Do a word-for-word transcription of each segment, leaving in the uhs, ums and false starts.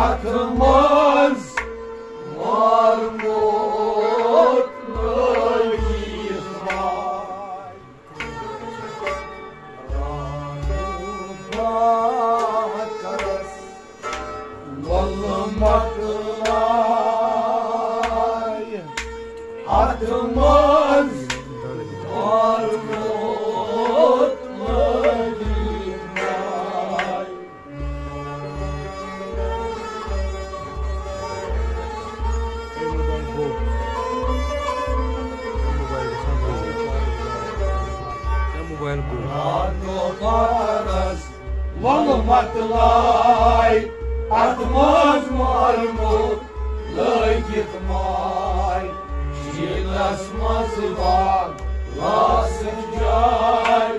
اَتھ منٛز مارموت لٲگِتھ ماے۔ رانو باقس ولمت لائے، اتھ منٛز مارموت لٲگِتھ ماے۔ موبایل گوٚو۔ راتو پارس ولمت لائے، اتھ منٛز مارموت لٲگِتھ ماے۔ شیٖنس منٛز باغ لاسہٕ جاے۔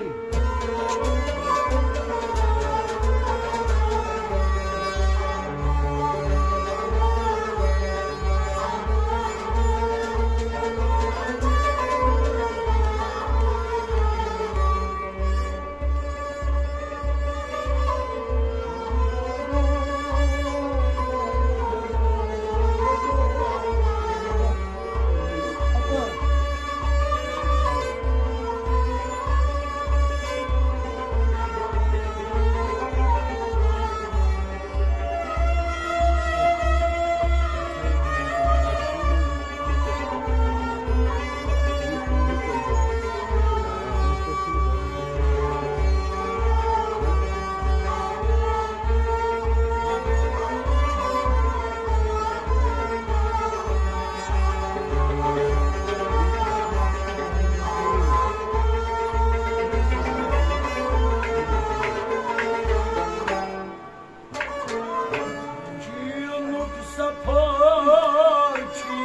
شیٖنُک سفر چھی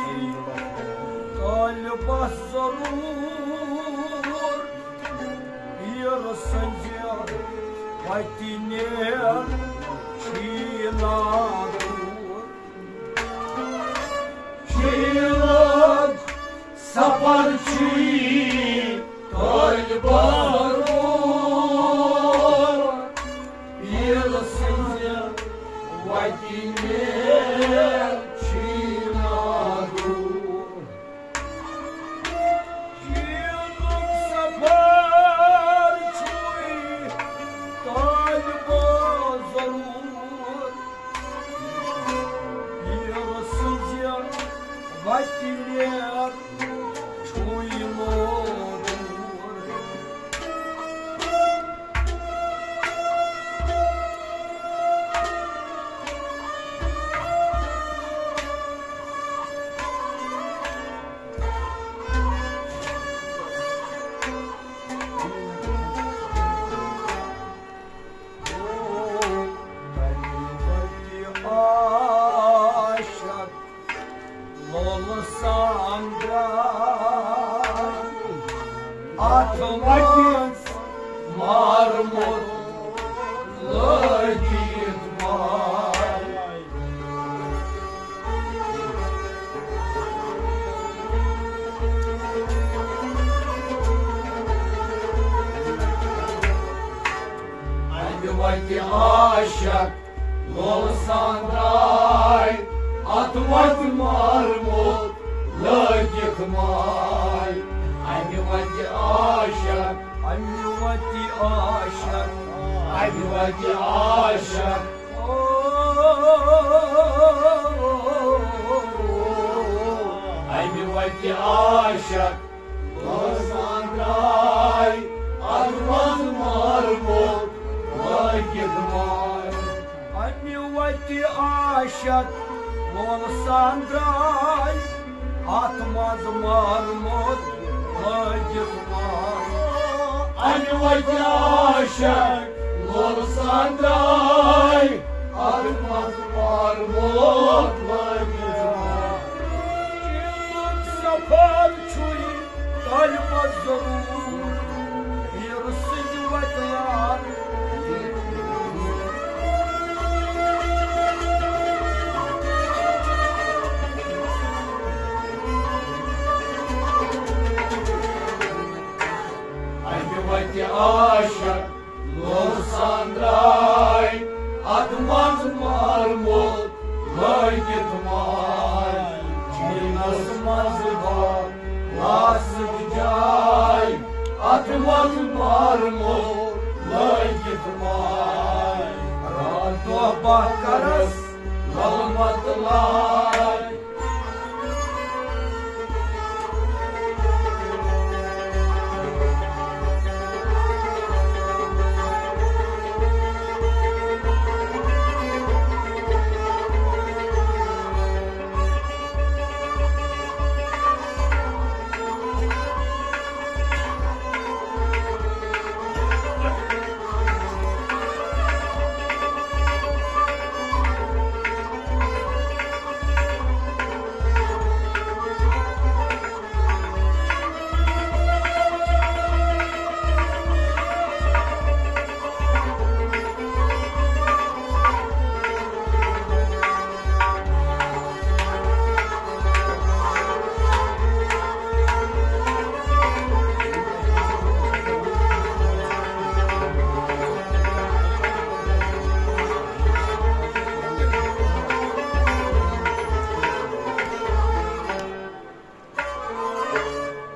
طالبس ضروٗر، پیٖر سٕنٛزِ وتہِ نیر چھی نادوٗر۔ شیٖنُک سفر چھی طالبس ضروٗر، پیٖر سٕنٛزِ وتہِ نیر چھی نادوٗر۔ شیٖنُک سفر چھُے طالبس ضروٗر، پیٖر سٕنٛزِ وتہِ نیر چھُے نادوٗر۔ عاشق لولہٕ سان درٛاے، اتھ منٛز مارمُت لٲگِتھ ماے۔ امہِ وتہِ عاشق لولہٕ سان درٛاے، اتھ وتہِ مارمُت لٲگِتھ ماے۔ امہِ وتہِ عاشق، امہِ وتہِ عاشق، امہِ وتہِ عاشق، او، امہِ وتہِ عاشق لولہٕ سان درٛاے، اتھ منٛز مارمُت لٲگِتھ ماے۔ امہِ وتہِ عاشق لولہٕ سان درٛاے، اتھ منٛز مارمُت لٲگِتھ ماے۔ امہِ وتہِ عاشق لولہٕ سان درٛاے، اتھ منٛز مارمُت لٲگِتھ ماے۔ شیٖنُک سفر چھُے طالبس ضروٗر، پیٖر سٕنٛدِ وتہِ یار۔ امہِ وتہِ عاشق لولہٕ سان درٛاے، اتھ منٛز مارمُت لٲگِتھ ماے، چیٖنَس منٛز بار لاسٕچ جاے، اَتھ منٛز مارمو لٲگِتھ ماے۔ راتھ دۄہ بہہ کَرَس لَلمَت لائے۔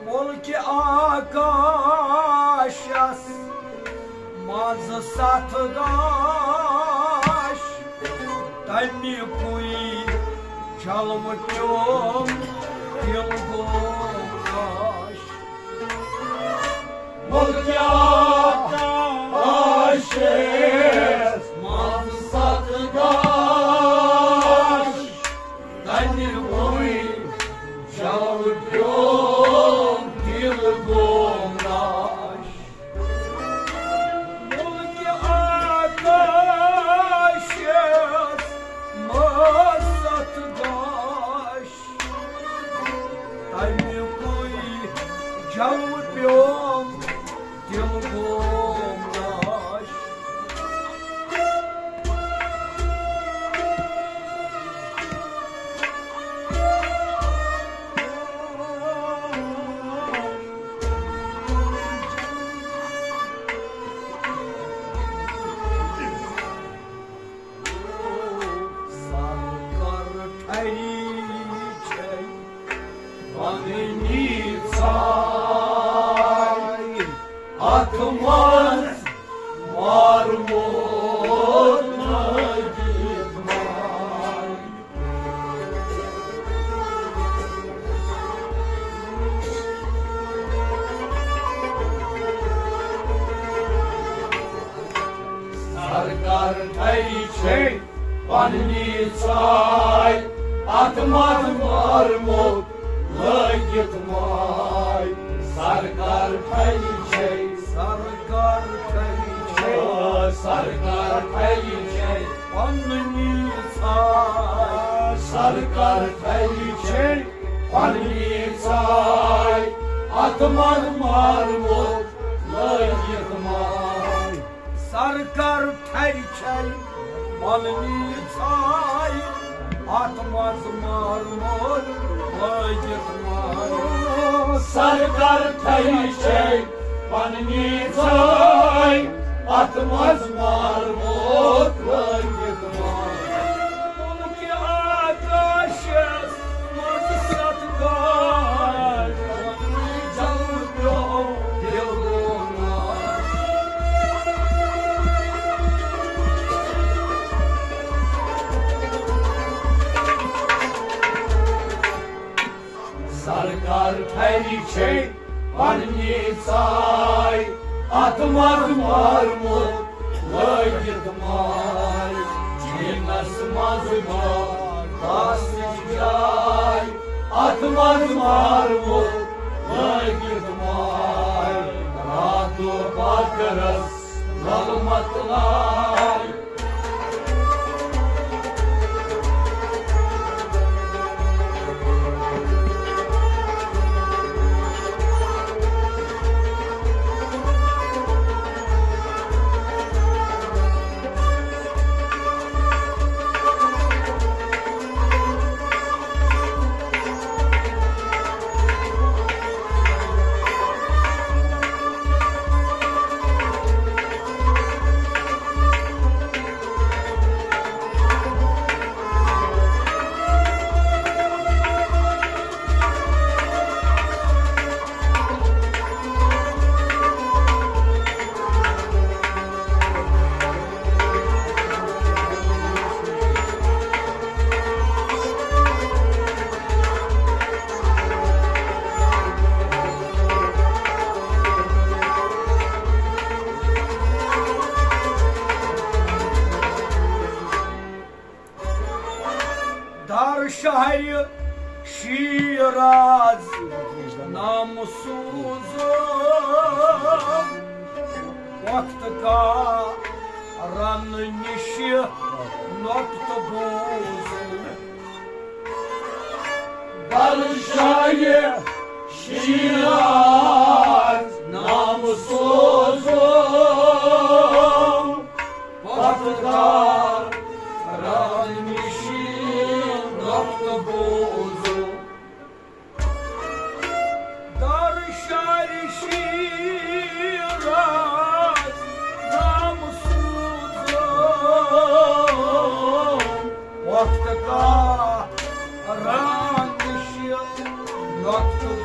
مُلکہِ آکاشس منٛز ستھ داش، تَمیُکُے جلوٕ پیوٚم دِل گوم گاش۔ مُلکہِ آکاشس منٛز ستھ داش، تَمیُکُے جلوٕ پیوٚم دِل گوم گاش۔ مُلکہِ آکاشس منٛز ستھ داش، تَمیُکُے جلوٕ پیوٚم دِل گوم گاش۔ سرکار ٹھری چھے پننی ژاے، اتھ منٛز مارموت لٲگِتھ ماے۔ سرکار ٹھری چھے پننی ژاے، اتھ منٛز مارموت لٲگِتھ ماے۔ سرکار ٹھری چھے، سرکار ٹھری چھے، سرکار ٹھری چھے پننی ژاے۔ سرکار ٹھری چھے پننی ژاے، اتھ منٛز مارموت لٲگِتھ ماے۔ سرکار ٹھرِ چھے پننی ژاے، اتھ منٛز مارموت لٲگِتھ ماے۔ سرکار ٹھرِ چھے پننی ژاے، اتھ منٛز مارموت لٲگِتھ ماے۔ مُلکہِ آکاشس منٛز ستھ داش، جلوٕ پیوٚم دِل گوم گاش۔ سرکار ٹھرِ چھے پننی ژاے، اتھ منٛز مارموت لٲگِتھ ماے۔ چیٖنس منٛز بار لاسٕچ جاے، اتھ منٛز مارموت لٲگِتھ ماے۔ راتھ دۄہ بہہ کَرَس لَلمَت لائے۔ در شہر شیراز نام سوزم، وقت کا رن نش نقطہ بوزم۔ در شہر شیراز نام سوزم، وقت کا رن نش نقطہ بوزم۔ در شہر شیراز نام سوزم، وقت کا رن نش نقطہ بوزم۔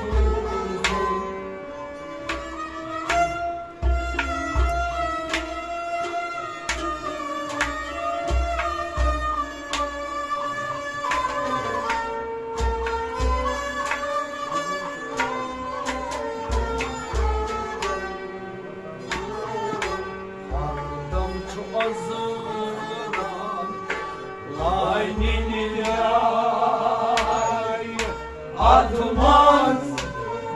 ہردم چھُ عذران لانہِ نیاے، اتھ منٛز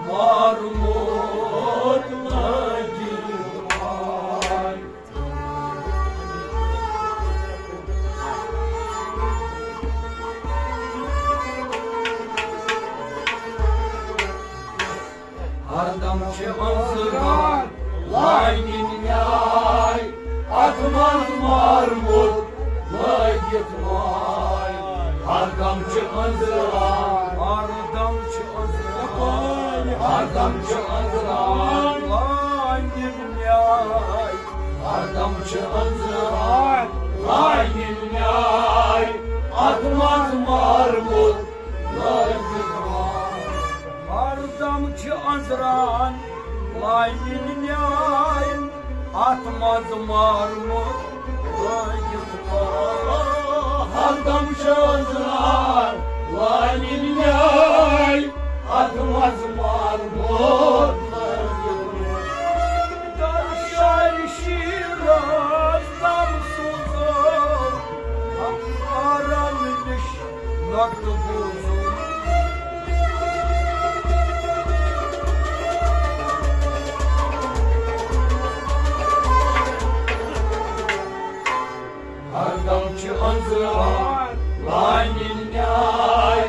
مارموت لٲگِتھ ماے۔ ہردم چھِ عذران لانہِ نیاے، اتھ منٛز مارموت لٲگِتھ ماے۔ ہردم چھِ عذران، ہردم چھِ عذران، ہردم چھِ عذران لانہِ نیاے۔ ہردم چھِ عذران لانہِ نیاے، اتھ منٛز مارموت لٲگِتھ ماے۔ ہردم چھِ عذران لانہِ نیاے، اتھ منٛز مارموت لٲگِتھ ماے۔ ہردم چھِ عذران لانہِ نیاے، اتھ منٛز مارموت لٲگِتھ ماے۔ در شہر شیراز نام سوزم، ہم آرام نش نقطہ بوزم۔ ہردم چھِ عذران لانہِ نیاے،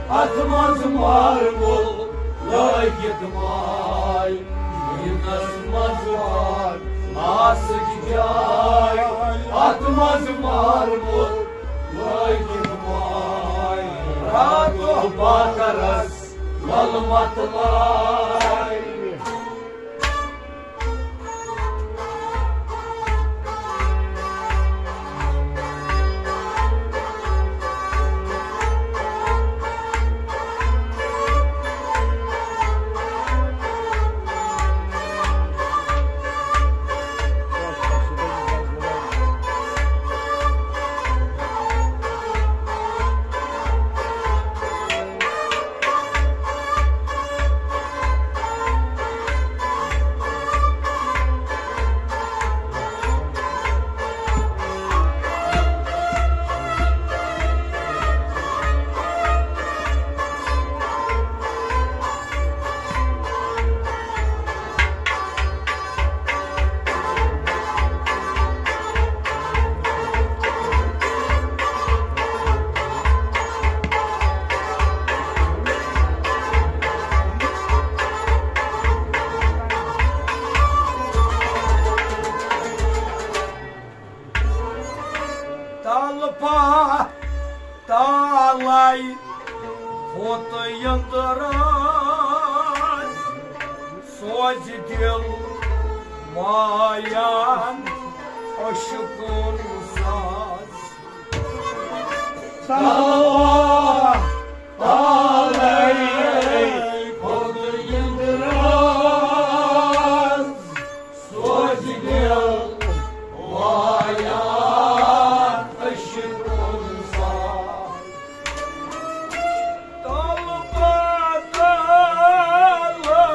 اتھ منٛز مارموت لٲگِتھ ماے۔ زیٖنس منٛز وار آسٕکۍ جاے، اتھ منٛز مارموت لٲگِتھ ماے۔ راتو باترس للمت لائے۔ تلپا تالے ہوت یندراج، سوز دل وایان عشقن ساز۔ تلپا تالے ہوت یندراج، سوز دل وایان عشقن ساز۔ تلپا تالے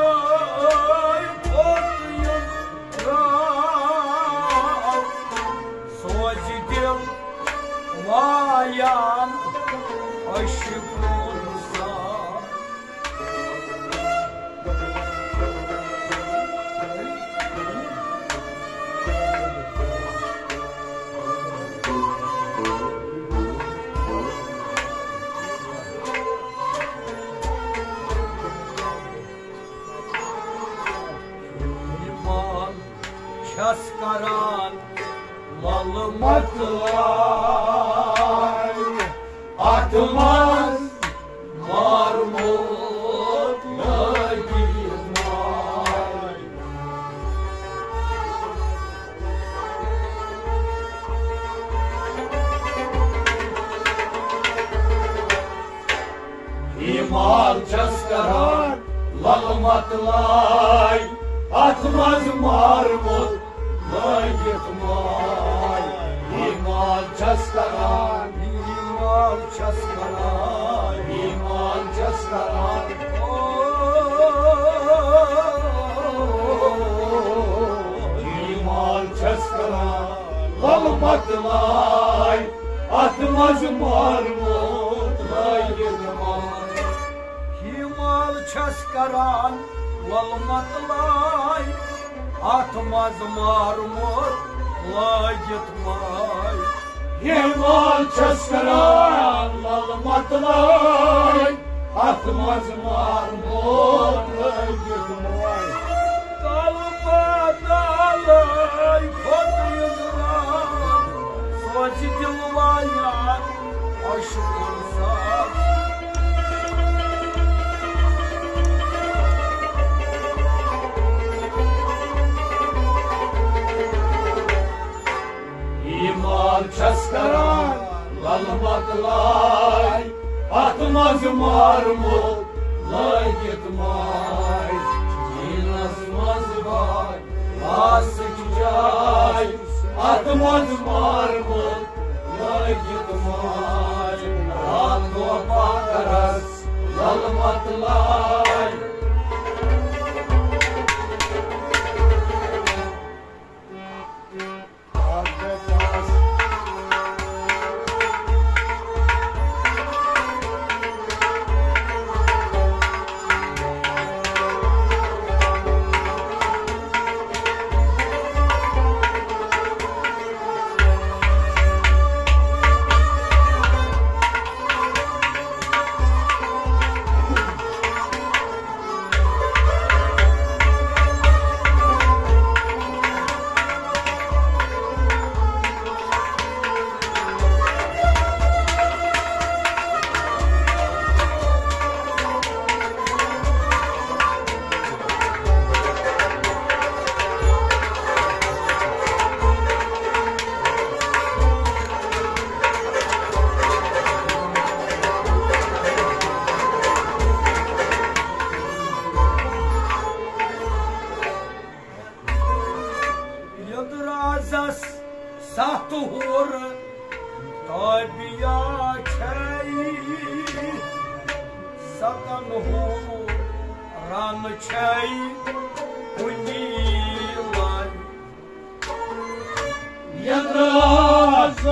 ہوت یندراج، سوز دل وایان کران لل متلائے، اتھ منٛز مار موت لٲگِتھ ماے۔ ہی مال چھس کران لل متلائے، اتھ منٛز مار موت لٲگِتھ ماے۔ ہی مال چھس کران، ہی مال چھس کران، ہی مال چھس کران۔ ہی مال چھس کران لل متلائے، اتھ منٛز مار موت لٲگِتھ ماے۔ ہی مال چھس کران لل متلائے، اتھ منٛز مار موت لٲگِتھ ماے۔ ہی مال چھس کران لل متلائے، اتھ منٛز مار موت لٲگِتھ ماے۔ کل پاتالے کھوٚت عمران، سوزِ دِلوایہ اشکن ساز۔ ہی مال چھس کران لل متلائے، اتھ منٛز مار موت لٲگِتھ ماے۔ زیٖنس منٛز باے آسٕکۍ جاے، اتھ منٛز مار موت لٲگِتھ ماے۔ راتھ دۄہ پکرس لل متلائے۔ یَتھ رازس ستھ ہُر تابیا چھے، ستن ہُرن چھے کُنی لر۔ یَتھ رازس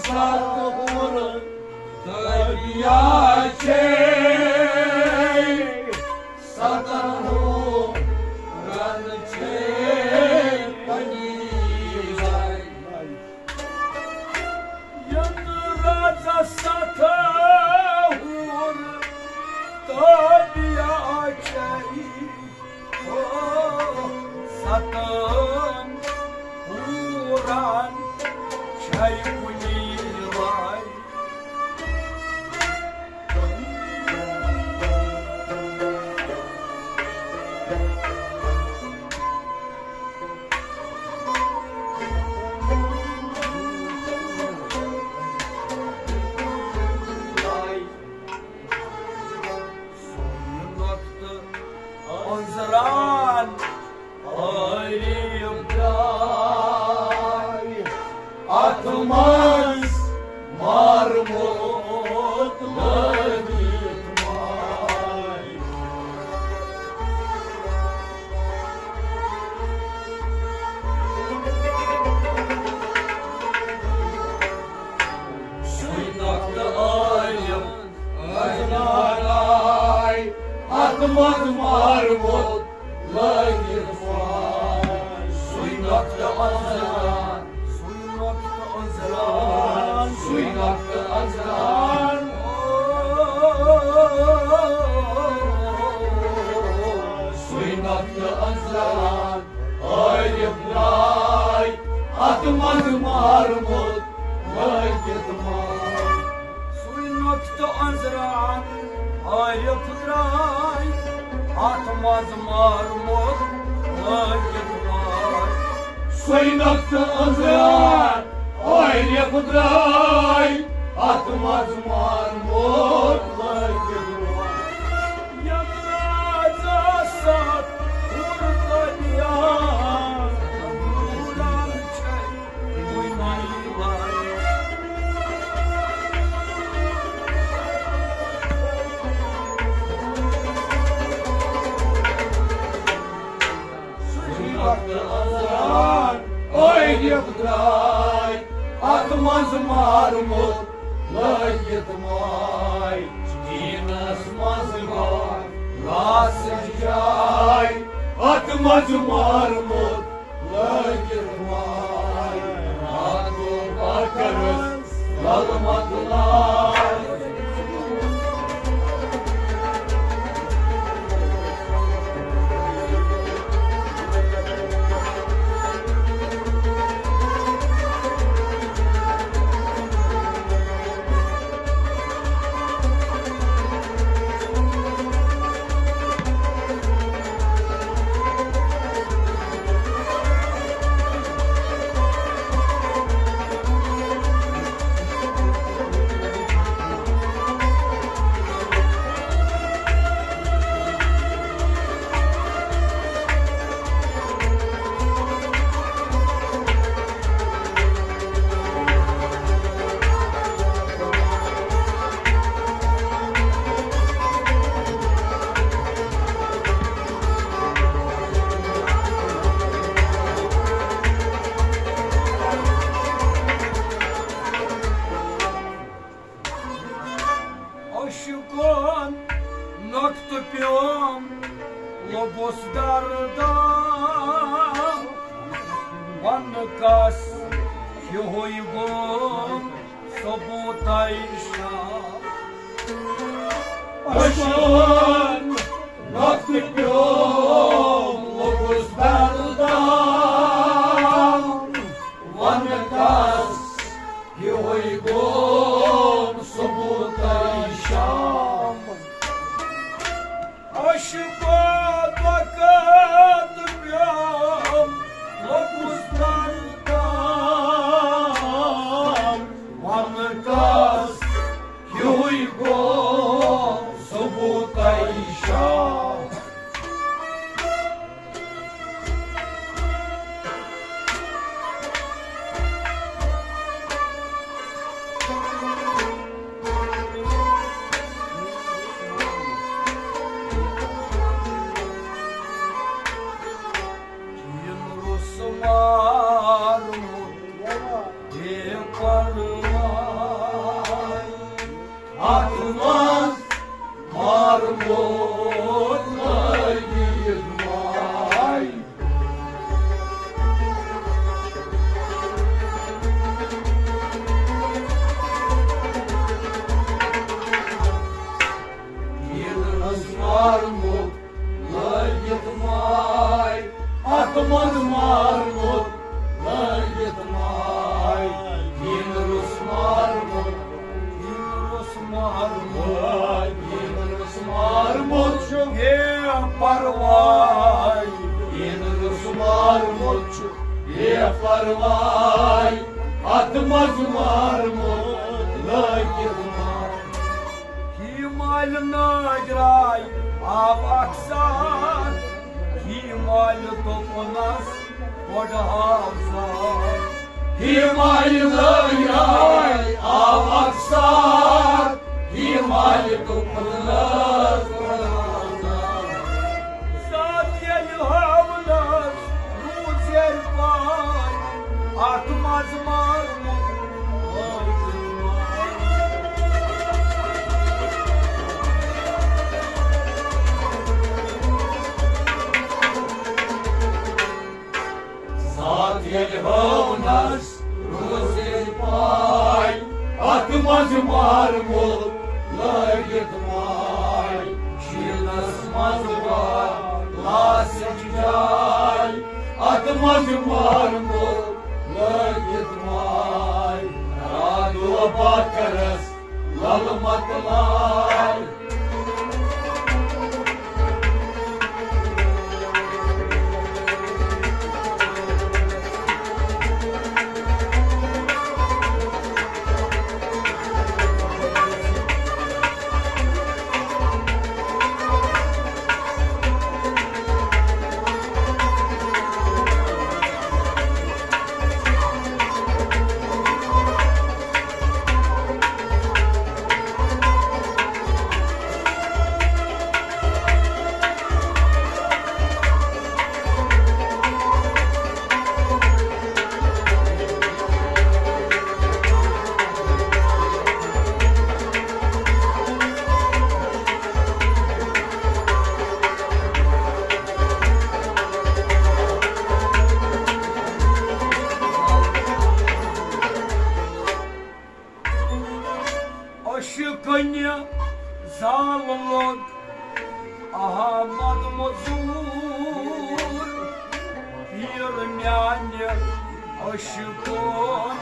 ستھ ہُر تابیا چھے، ستن ہُرن چھے کُنی لر۔ یَتھ رازس ستھ ہُر تابیا چھے، او ستن ہُرن چھے کُنی لر۔ سُنت تہٕ أنزران عٲرِف درٛاے، اَتھ منٛز مار موت لٲگِتھ ماے۔ سُے نۄقطہٕ عٲرِف أنزران آے، اَتھ منٛز مار موت لٲگِتھ ماے۔ سُے نۄقطہٕ أنزران، سُے نۄقطہٕ أنزران، سُے نۄقطہٕ أنزران، سُے نۄقطہٕ أنزران، عٲرِف درٛاے۔ عارف درٛاے اتھ منٛز مارمُت لٲگِتھ ماے۔ سُے نۄقطہٕ أنٛزرار عارف درٛاے اتھ منٛز مارمُت لٲگِتھ ماے۔ یمراز آسان قربٲنیاں، نوران چھے عٲرِف درٛاے اتھ منٛز مارمُت لٲگِتھ ماے۔ دیٖنس منٛز گوٚو لاسٕچ جاے اتھ منٛز مارمُت لٲگِتھ ماے۔ راتو پکرس لل مۄکلاے۔ عشقن نقطہٕ پیوم لوٚگُس دردان، ونہٕ کس ہیوٗے گوٚو ثبوٗتَے شام۔ عشقن نقطہٕ پیوم لوٚگُس دردان، ونہٕ کس ہیوٗے گوٚو ثبوٗتَے شام۔ عشقو وقت پیوم لوٚگُس دردان، ونہٕ کس ہیوٗے گوٚو ثبوٗتَے شام۔ یِم روٚس مارمُت بے پرواے۔ اتھ منٛز مارمُت لٲگِتھ ماے۔ یِم روٚس مارمُت لٲگِتھ ماے، اتھ منٛز مارمُت لٲگِتھ ماے۔ یِم روٚس مارمُت، یِم روٚس مارمُت، یِم روٚس مارمُت چھُ بے پرواے۔ یِم روٚس مارمُت چھُ بے پرواے، اتھ منٛز مارمُت لٲگِتھ ماے۔ ہی مالہِ نٲگراے آو اکھ ساتھ، ہی مالہِ دوٚپنس گۄڈٕ ہاو ساتھ۔ ہی مالہِ نٲگراے آو اکھ ساتھ، ہی مالہِ دوٚپنس گۄڈٕ ہاو ساتھ۔ ساتھ ییٚلہِ ہاونس روٗز ییٚلہِ پاے، اتھ منٛز مارمُت۔ ساتھ ییٚلہِ ہٲونس روٗز ییٚلہِ پاے، اتھ منٛز مارمُت لٲگِتھ ماے۔ شیٖنس منٛز گوٚو لاسٕچ جاے، اتھ منٛز مارمُت لٲگِتھ ماے۔ راتو پکرس لل مۄکلاے۔ عشقنہِ زال لوٚگ احمد مزور، پیٖر میانہِ عشقن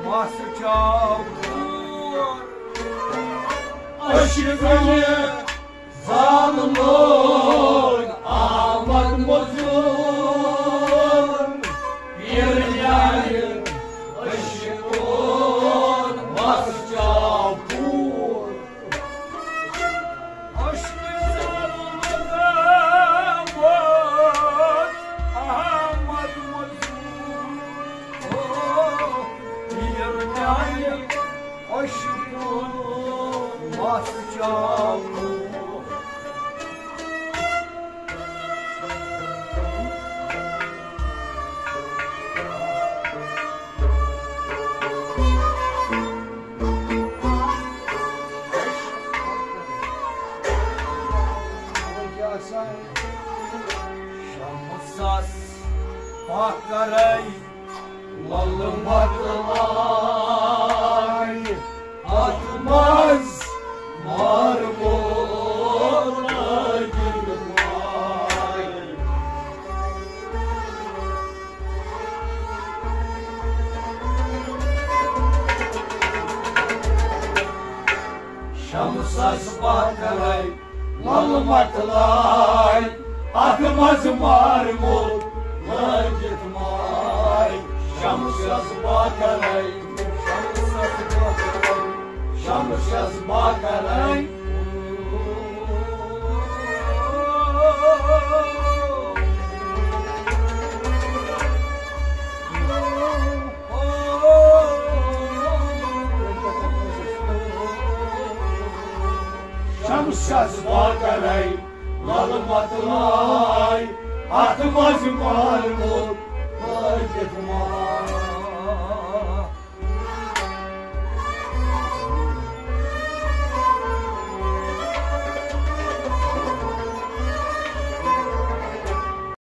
مس چاو کوٗر۔ عشقنہِ زال لوٚگ احمد مزور، پیٖر میانہِ عشقن مس چاو کوٗر۔ عشق زال لوٚگ احمد مزور، پیٖر میانہِ عشقن مس چاو کوٗر۔ شمسس پکرے لل مۄکلایہِ، اتھ منٛز مارمو لٲگِتھ ماے۔ شمسس پکرے لل مۄکلایہِ، اتھ منٛز مارمو لٲگِتھ ماے۔ شمسس پکرے، شمسس پکرے، شمسس پکرے۔ شمسس پکرے لل مۄکلایہِ، اتھ منٛز مارمو لٲگِتھ ماے۔